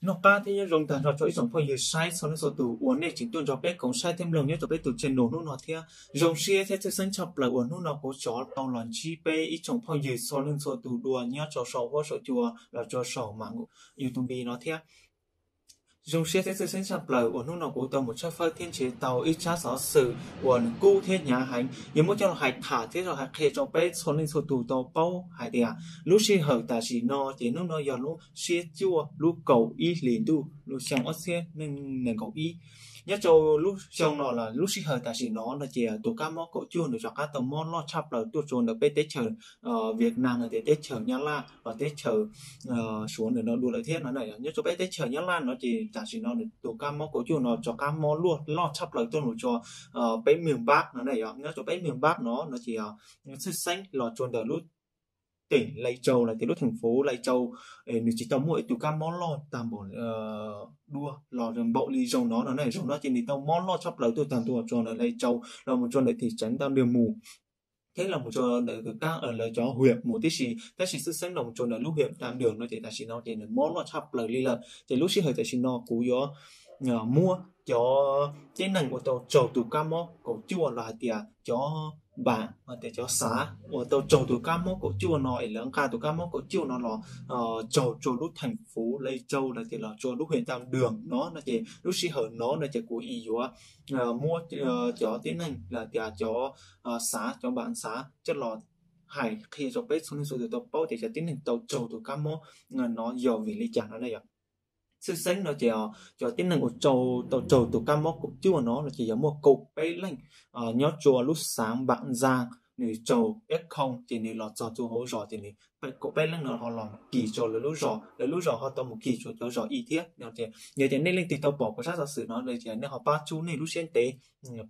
Noj qab thiab nyob zoo tag nrho rau ib tsoom phooj ywg saib txhua leej txhua tus uas nej tseem tuaj nrog peb koom saib thiab mloog nyob rau peb tus channel hnub no thiab. Zoo siab thiab tshwj xeeb tshaj plaws uas hnub no kuv rov tau los ntsib peb ib tsoom phooj ywg txhua leej txhua tus dua nyob rau saum huab saum cua los rau saum YouTube no thiab. Zoo siab thiab tshwj xeeb tshaj plaws uas hnub no kuv tau mus tshawb fawb thiab nrhiav tau ib tsab xov xwm uas nws kub thiab hnyav heev, yuav muab coj los hais tham thiab los hais qhia rau peb txhua leej txhua tus tau paub hais tias lub sij hawm tam sim no ces hnub no yog lub xiab cuaj lub kaum ib hlis ntuj lub xyoo ob txhiab nees nkaum ib. Nyob rau lub xyoo no los lub sij hawm tam sim no no ces tus kab mob kaum cuaj nws rov qab tau mob loj tshaj plaws tuaj rau ntawm peb teb chaws Vietnam no tias teb chaws Nyab Laj los teb chaws Suav ntawm no dua lawm thiab no. Nyob rau peb teb chaws Nyab Laj no ces tam sim no nws tus kab mob kaum cuaj no rov qab mob luaj loj tshaj plaws tuaj mus rau peb miền Bắc no na yom. Nyob rau peb miền Bắc no no ces tshwj xeeb los rau ntawm lub tỉnh Lai Châu los tias lub thành phố Lai Châu, nws tsis tau muaj ib tug kab mob loj tag npaum dua los npaum li zaum no no na. Zaum no ces nws tau mob loj tshaj plaws tuaj tag ntua rau ntawm Lai Châu los mus rau ntawm thị trấn Tam Đường mus thiab los mus rau ntawm lawv cov huyện mus tib si, tab sis tshwj xeeb los mus rau ntawm lub huyện Tam Đường no ces tam sim no ces nws mob loj tshaj plaws li lawm. Ces lub sij hawm tam sim no kuv yuav muab cov tib neeg uas tau raug tus kab mob kaum cuaj los hais tias cov bản hais tias cov xã uas tau raug tus kab mob kaum cuaj no es lawv nqa tus kab mob kaum cuaj no los raug rau lub thành phố Lai Châu los tias los rau lub huyện Tam Đường no no ces lub sij hawm no no ces kuv ib yuav muab cov tib neeg los tias cov xã, cov bản xã coj los hais qhia rau peb txhua leej txhua tus tau paub tias cov tib neeg tau raug tus kab mob no yog vim li cas no na yom. Tshwj xeeb no ces cov tib neeg uas tau raug tus kab mob kaum cuaj no no ces yog muaj kaum peb leej nyob rau lub xã Bản Giang, nws raug F không ces nws los txog rau hauv zos ces nws kaum peb leej no ho los kis rau lawv lub zos, lawv lub zos ho tau mus kis rau cov zos ib thiab. Yog tias nej leej twg tau pom kuv tsab xov xwm no ces nej ho pab tsub nej lub siab ntev,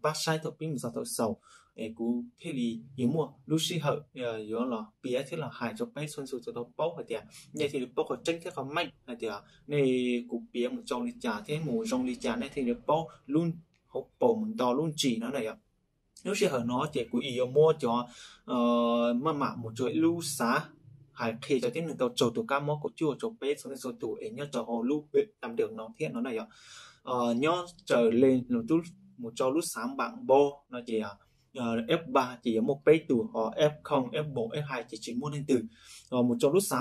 pab saib thaum pib mus txog thaum xaus es kuv thiaj li yuav muaj lub sij hawm yuav los piav thiab los hais rau peb txhua leej txhua tus tau paub hais tias nej thiaj li paub qhov tseeb thiab qhov meej hais tias nej, kuv piav mus rau li cas thiab mus zoo li cas nej thiaj li paub lub hauv paus mus nto lub ntsis no na yom. Lub sij hawm no ces kuv ib yuav muab cov maj mam mus rau ib lub xav hais qhia cov tib neeg tau raug tus kab mob kaum cuaj rau peb txhua leej txhua tus es nyob rau hauv lub huyện Tam Đường no thiab no na yom. Nyob raws li mus rau lub xã Bản Pô no ces F ba ces yuav muaj peb tus, ho F không, F một, F hai ces tsis muaj leej twg. Mus rau lub xã,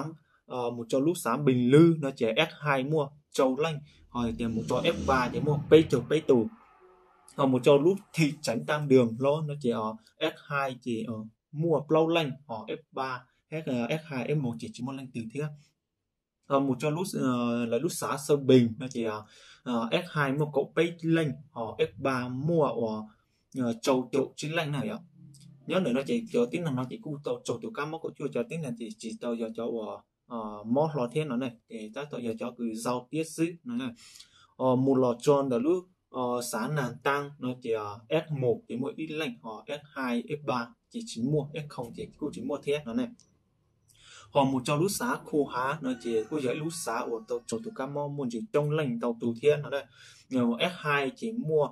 mus rau lub xã Bình Lư no ces F hai muaj rau leej, ho tias mus rau F ba ces muaj peb caug peb tus. Ho mus rau lub thị trấn Tam Đường hlo no ces F hai ces muaj plaub leej, ho F ba, F hai, F một ces tsis muaj leej twg thiab. Ho mus rau lawv lub xã Sơn Bình no ces F hai muaj kaum peb leej, ho F ba muaj uas rau caum tsib leej na yom. Nyob ntawm no ces cov tib neeg no ces kuj tau raug tus kab mob kaum cuaj, cov tib neeg ces tsis tau yog cov uas mob hlo thiab no na, ces tab tom yog cov kws zau tiab xwb no. Mus los txog ntawm lub xã Nam Tăng no ces F một ces muaj ib leej, ho F hai, F ba ces tsis muaj, F không ces kuj tsis muaj thiab no na. Ho mus rau lub xã Khu Há no ces kuj yog ib lub xã uas tau raug tus kab mob muaj ntsis coob leej ntau tus thiab no na. F hai ces muaj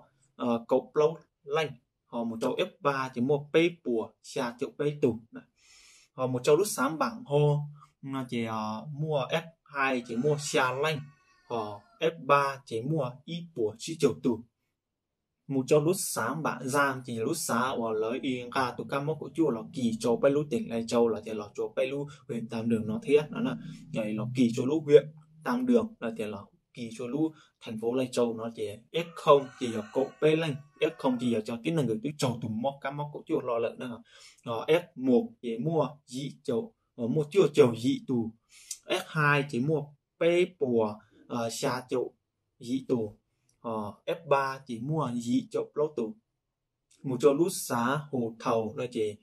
kaum plaub leej, ho mus rau F ba ces muaj peb puas xya caum peb tus. Ho mus rau lub xã Bản Pô no ces muaj F hai ces muaj xya leej, ho F ba ces muaj ib puas tsib caug tus. Mus rau lub xã Bản Giang ces lub xã uas lawv ib nqa tus kab mob kaum cuaj los kis rau peb lub tỉnh Lai Châu los tias los rau peb lub huyện Tam Đường no thiab no na. Los kis rau lub huyện Tam Đường los tias los kis rau lub thành phố Lai Châu no ces F không ces yog kaum peb leej, F không ces yog cov tib neeg kws twb raug tus mob kab mob kaum cuaj hlo lawm na. F một ces muaj yim caum, muaj cuaj caug yim tus, F hai ces muaj peb puas xya caum yim tus, F ba ces muaj yim caum plaub tus. Mus rau lub xã Hồ Thầu no ces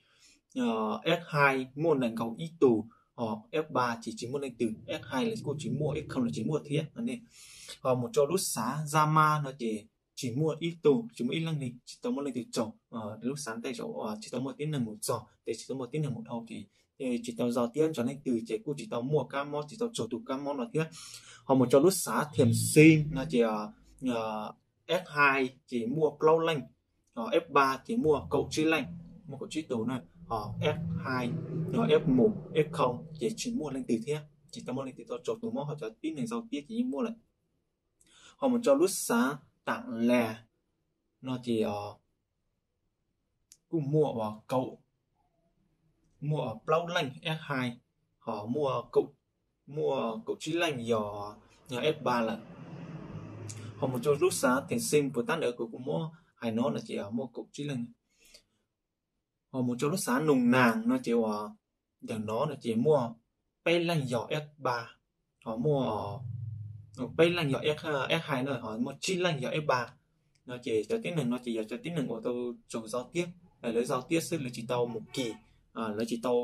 F hai muaj nees nkaum ib tus, ho F ba ces tsis muaj leej twg, F hai los kuj tsis muaj, F không los tsis muaj thiab no ne. Ho mus rau lub xã Gia Ma no ces tsis muaj ib tug, tsis muaj ib leej li, tsis tau muaj leej twg txog. Lub xã ntej tsis tau muaj tib neeg mus txog, ces tsis tau muaj tib neeg mus dhau ces tsis tau zau tiab nrog leej twg ces kuj tsis tau muaj kab mob, tsis tau raug tus kab mob no thiab. Ho mus rau lub xã Thiềm Sinh no ces F hai ces muaj plaub leej, F ba ces muaj kaum tsib leej, muaj kaum tsib tus na. Ho F hai, F một, F không ces tsis muaj leej twg thiab, tsis tau muaj leej twg tau raug tus mob, ho cov tib neeg zau tiab ces yeej muaj lawm. Ho mus rau lub xav Tam Las no ces kuj muaj kaum, muaj plaub leej F hai, ho muaj, muaj kaum tsib leej yog F ba lawm. Ho mus rau lub xav Theem Xeem puas tab ntawd kuv kuv muab hais no no ces muaj kaum tsib leej. Ho mus rau lub xav Noom Naas no ces uas ntawm no no ces muaj peb leej yog F ba, ho muaj peb leej yog F hai no ho muaj tsib leej yog F ba no ces cov tib neeg no ces yog cov tib neeg uas tau raug zau tiab, lawv zau tiab xwb, lawv tsis tau mus kis, lawv tsis tau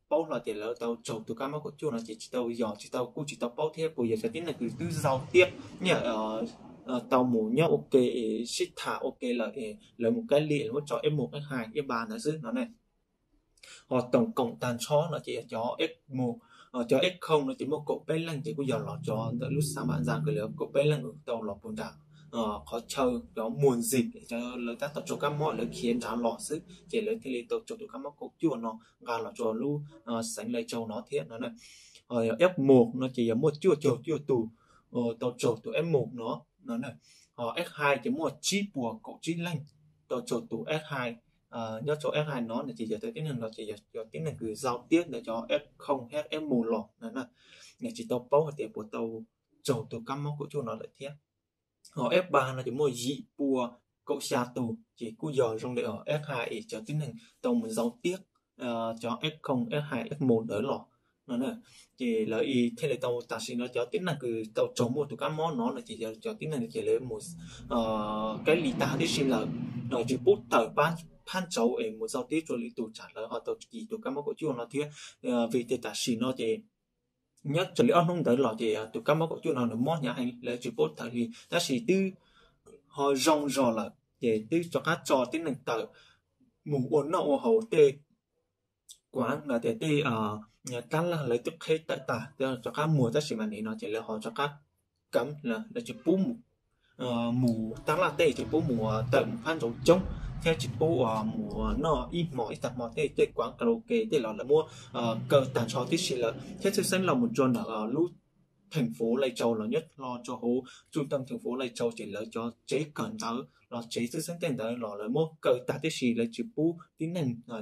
paub hlo tias lawv tau raug tus kab mob kaum cuaj no ces tsis tau yog, tsis tau, kuj tsis tau paub thiab puas yog cov tib neeg kws twb zau tiab, tau mus nyob ua ke, sib tham ua ke lawm es lawv mus kab li lawv muab tso F một, F hai, F ba ntawd xwb no na. Ho toom koom tag nrho no ces cov F một, cov F không no ces muaj kaum peb leej ces kuj yog los cov ntawm lub xav Npam Ntxas kws lawv kaum peb leej tau los puag nram qhov chaw cov mùa dịch, lawv tab tom raug kab mob lawv khiav nrad los xwb ces lawv thiaj li tau raug tus kab mob kaum cuaj no nqa los rau lub xeev Lai Châu no thiab no. F một no ces yog muaj cuaj caug cuaj tus tau raug tus F một no no. Ho F hai ces muaj tsib puas kaum tsib leej tau raug tus F hai. Nyob rau F hai no no ces yog cov tib neeg no ces yog cov tib neeg kws zau tiab ntawm cov F không, F một los no na, tsis tau paub hais tias puas tau raug tus kab mob kaum cuaj no lawm thiab. Ho F ba no ces muaj yim pua kaum xya tus ces kuj yog zoo li F hai es cov tib neeg tau mus zau tiab cov F không, F hai, F một ntawd los no. Ces lawv thiaj li tau tam sim no cov tib neeg kws tau raug muaj tus kab mob no no ces cov tib neeg ces lawv mus cách ly tag tib si lawm, tsis pub tawm phab ntsaud es mus zau tiab rua lwm tus tsam lawv ho tau kis tus kab mob kaum cuaj no thiab. Vim tias tam sim no ces nyob raws li ob hnub ntawd los ces tus kab mob kaum cuaj no nws mob hnyav heev, lawv tsis pub tawm li, tab sis twb ho zoo zog lawm ces twb rov qab tso tib neeg tawm mus ua noj ua haus tej kuav los tias tej tab laj lawv twb qheb tawm tag, rov qab muag, tab sis mas nim no ces lawv ho rov qab kam, lawv tsis pub mus tab laj tej, tsis pub mus tawm mus phab ntsaud coob thiab tsis pub mus noj ib hmo ib tag hmo tej, tej kuav karaoke tej los lawv muab kaw tag nrho tib si lawm thiab tshwj xeeb los mus rau ntawm lub theem fuv Lai Tsaus los nyob hlo rau hauv tsuj tau theem fuv Lai Tsaus ces lawv cov tsev kawm ntawv los tsev tshwj xeeb tej ntawd los lawv muab kaw tag tib si, lawv tsis pub tib neeg cov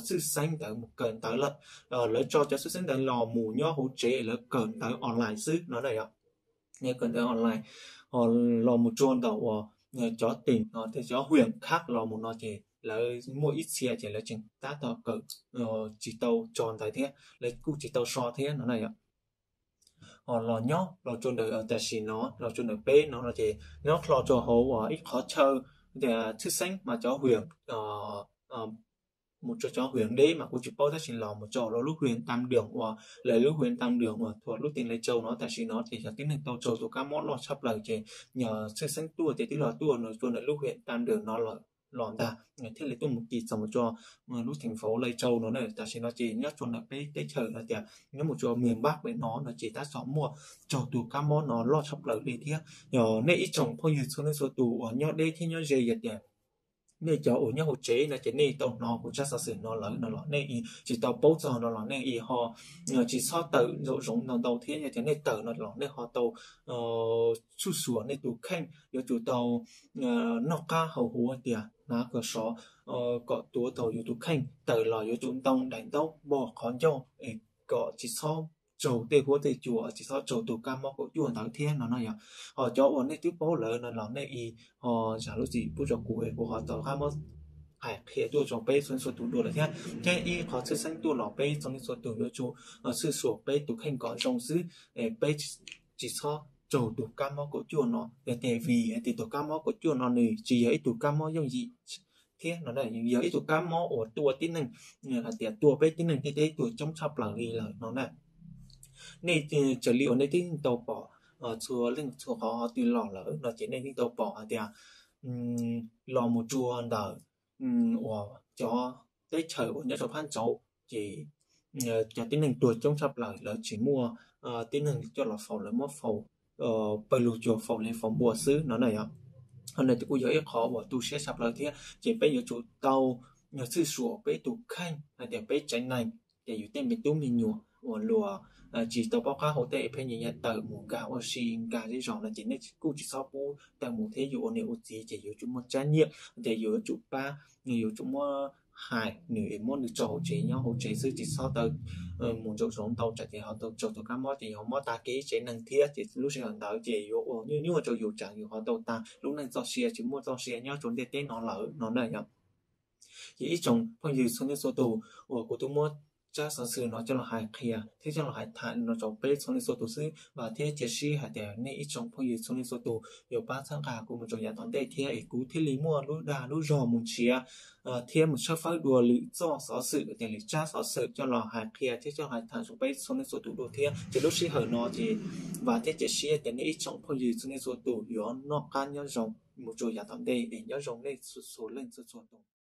tshwj xeeb ntawd mus kawm ntawv lawm. Lawv tso cov tshwj xeeb ntawd los mus nyob hauv tsev lawv kawm ntawv online xwb no na yom. Kawm ntawv online ho los mus rau ntawm uas cov teem, cov hwm khab los mus no ces lawv muaj ib txhia ces lawv tseem tab tom kawm, tsis tau tso ntawv thiab lawv kuj tsis tau so thiab no na yom. Ho los nyob los rau ntawm tam sim no los rau ntawm peb no no ces nyob hlo rau hauv uas ib qhov chaw tias tshwj xeeb mas cov hwm mus rau cov hwm deb mas kuv tsis paub, tab sis los mus rau lub hwm Tam Đường uas lawv lub hwm Tam Đường uas thuam lub teem Lai Tsaus no tam sim no ces yog tib neeg tau raug tus kab mob loj tshaj plaws ces tshwj xeeb tuaj ces twb los tuaj rau ntawm lub hwm Tam Đường no los ntag thiaj li tuaj mus kis txog mus rau lub theem fuv Lai Tsaus no na. Tam sim no ces nyob rau ntawm peb teb chaws hais tias nyob mus rau miền Bắc pem no no ces tab tom muaj raug tus kab mob no loj tshaj plaws li thiab. Yog nej ib tsoom phooj ywg txhua leej txhua tus uas nyob deb thiab nyob ze yog tias nej cov uas nyob hauv tsev no ces nej tau hnov kuv tsab xov xwm no lawm no los nej tsis tau paub txog no los nej ho tsis txhob tawm zaum zoov ntau ntau thiab, yog tias nej tawm no los nej ho tau txhwj xuas nej tus kheej, yuav tsum tau noj qab haus huv tias hnav kom sov, kom tuav tau yus tus kheej, tawm los yuav tsum ntoo daim ntaub npog qhov ncauj es kom tsis txhob raug tej huab tej cua, tsis txhob raug tus kab mob kaum cuaj ntawd thiab no no yog. Ho cov uas nej twb paub lawm no los nej ho zam lub txim pub rau kuv es kuv ho tau rov qab muab hais qhia tuaj rau peb txhua leej txhua tus dua lawm thiab. Thiab ib qhov tshwj xeeb tuaj los peb txhua leej txhua tus yuav tsum txhwj xuas peb tus kheej kom zoo xwb, peb tsis txhob raug tus kab mob kaum cuaj no. Yog tias vim hais tias tus kab mob kaum cuaj no nws tsis yog ib tug kab mob yooj yim thiab no, yog ib tug kab mob uas tua tib neeg, hais tias tua peb tib neeg tej teb tuag coob tshaj plaws li lawm no na. Nej raws li uas nej twb tau pom txhua leej txhua qhov twg los lawm no ces nej twb tau pom hais tias los mus rau ntawm uas cov teb chaws uas nyob rau phab ntsaud ces cov tib neeg tuag coob tshaj plaws, lawv tsis muaj tib neeg coj los faus, lawv muab faus pawg lug cuag faus li faus npua xwb no na yog. Qhov no kuj yog ib qhov uas tu siab tshaj plaws thiab ces peb yuav tsum tau txhwj xuas peb tus kheej hais tias peb tsev neeg ces yus tej me tub me nyuam uas luag tsis tau paub qab hau tej pheej nyias nyias tawm mus nkag ua si nkag zej zog no ces nej kuj tsis txhob pub tawm mus thiab. Yus ua niam ua txiv ces yuav tsum muaj tsab nyiaj, ces yuav tsum pab, yuav tsum muab hais nws es muab nws tso hauv tsev, nyob hauv tsev xwb tsis txhob tawm mus nraum zoov ntau tsam ces ho tau raug tus kab mob ces yog mob tag kev ib tsev neeg thiab ces lub sij hawm ntawd ces yuav ua nyuaj nyuaj rau yus tsam yus ho tau tag lub neej txoj sia tsis muaj txoj sia nyob rau ntiaj teb no lawm no na yom. Ces ib tsoom phooj ywg txhua leej txhua tus uas kuv twb muab tsab xov xwm no coj los hais qhia thiab coj los hais tham no rau peb txhua leej txhua tus xwb. Vam thiab cia siab hais tias nej ib tsoom phooj ywg txhua leej txhua tus yuav pab txhawb nqa kuv mus rau yav tom ntej thiab es kuv thiaj li muaj lub dag lub zog mus nrhiav thiab mus tshawb fawb dua lwm txoj xov xwm tias lwm tsab xov xwm coj los hais qhia thiab coj los hais tham rau peb txhua leej txhua tus dua thiab. Ces lub sij hawm no ces vam thiab cia siab tias nej ib tsoom phooj ywg txhua leej txhua tus yuav noj qab nyob zoo mus rau yav tom ntej es nyob zoo nej txhua leej txhua tus.